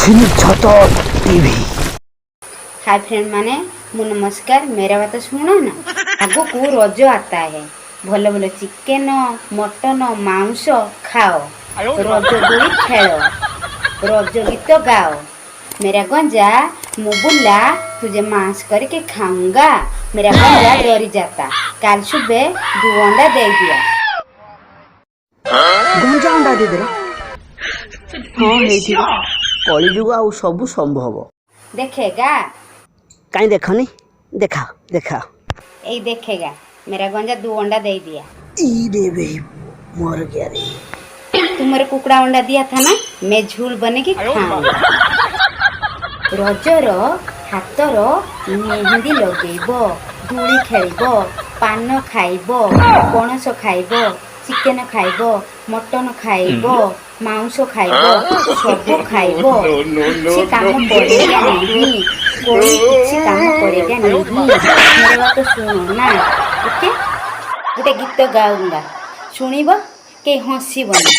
ଛିନିଛତ TV. Hi friend ମାନେ, ମୁଁ ନମସ୍କାର। मेरा बात सुनो ना। ଆଗକୁ ରଜ आता है। ଭଲ ଭଲ ଚିକେନ, ମଟନ, ମାଉଁସ ଖାଅ, ରଜ ଦୋଳି ଖେଳ, ରଜ ଗୀତ ଗାଅ। मेरा गंजा मुँह बोला, तुझे मांस करके खाऊंगा। मेरा गंजा डरी जाता, कल सुबह दो अंडा दे दिया। ଗଞ୍ଜା ଅଣ୍ଡା ଦେଇଦେଲା। ହଁ, ହେଇଥିବ। କଳିଯୁଗ, ଆଉ ସବୁ ସମ୍ଭବ। देखेगा? କାହିଁ ଦେଖନି, ଦେଖାଅ ଦେଖାଅ। यही देखेगा। मेरा गंजा दो अंडा दे दिया। ଇରେ ବେ, मर गया रे। तुम्हारे कुकड़ा अंडा दिया था ना, मैं झूल बने के खाऊंगा। ରଜର ହାତର ମେହେନ୍ଦି ଲଗେଇବ, ଦୋଳି ଖେଳିବ, ପାନ ଖାଇବ, ପଣସ ଖାଇବ, ଚିକେନ ଖାଇବ, ମଟନ ଖାଇବ, ମାଉଁସ ଖାଇବ, ସବୁ ଖାଇବ। କିଛି କାମ करेगा नहीं। कोई କିଛି କାମ करेगा नहीं। मेरे बात सुनो ना। ଓକେ, ଗୋଟେ ଗୀତ गाऊंगा, ଶୁଣିବ, କେହି ହସିବନି।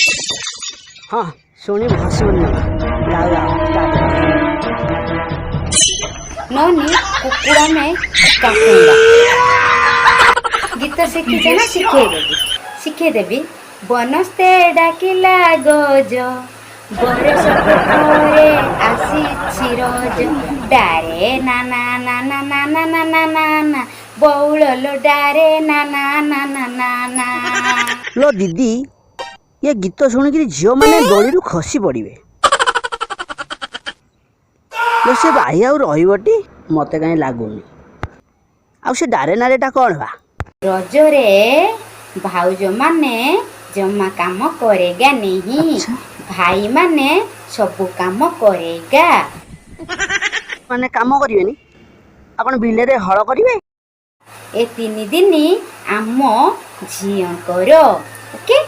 ହଁ, ଶୁଣିବୁ, ହସିବନି ଜମା। ଗାओ ଗାओ, ଷ୍ଟାର୍ଟ। नौनी कुकुड़ा में काटूंगा। ଗୀତ ଶିଖିଛ ନା? ଶିଖେଇଦେବି, ଶିଖେଇଦେବି। ବନସ୍ତେ ଡାକିଲା ଗଜ, ବରଷକୁ ଥରେ ଆସିଛି ରଜ, ଡାରେ ନା ନା ନା ନା ନା ନା ନା ନା ନା ନା, ବଉଳ ଲୋ ଡାରେ ନା ନା ନା ନା ନା ନା। ଲୋ ଦିଦି, ଏ ଗୀତ ଶୁଣିକିରି ଝିଅମାନେ ଦୋଳିରୁ ଖସି ପଡ଼ିବେ ଲୋ। ସେ ବାହି ଆଉ ରହିବଟି? ମତେ କାହିଁ ଲାଗୁନି। ଆଉ ସେ ଡାରେ ନାରେଟା କ'ଣ ବା? ରଜରେ ଭାଉଜ ମାନେ ଜମା କାମ करेगा नहीं। ଭାଇ ମାନେ ସବୁ କାମ करेगा। ମାନେ କାମ କରିବେନି? ଆପଣ ବିଲରେ ହଳ କରିବେ? ଏ 3 ଦିନ ଆମ ଝିଅଙ୍କର। ଓକେ।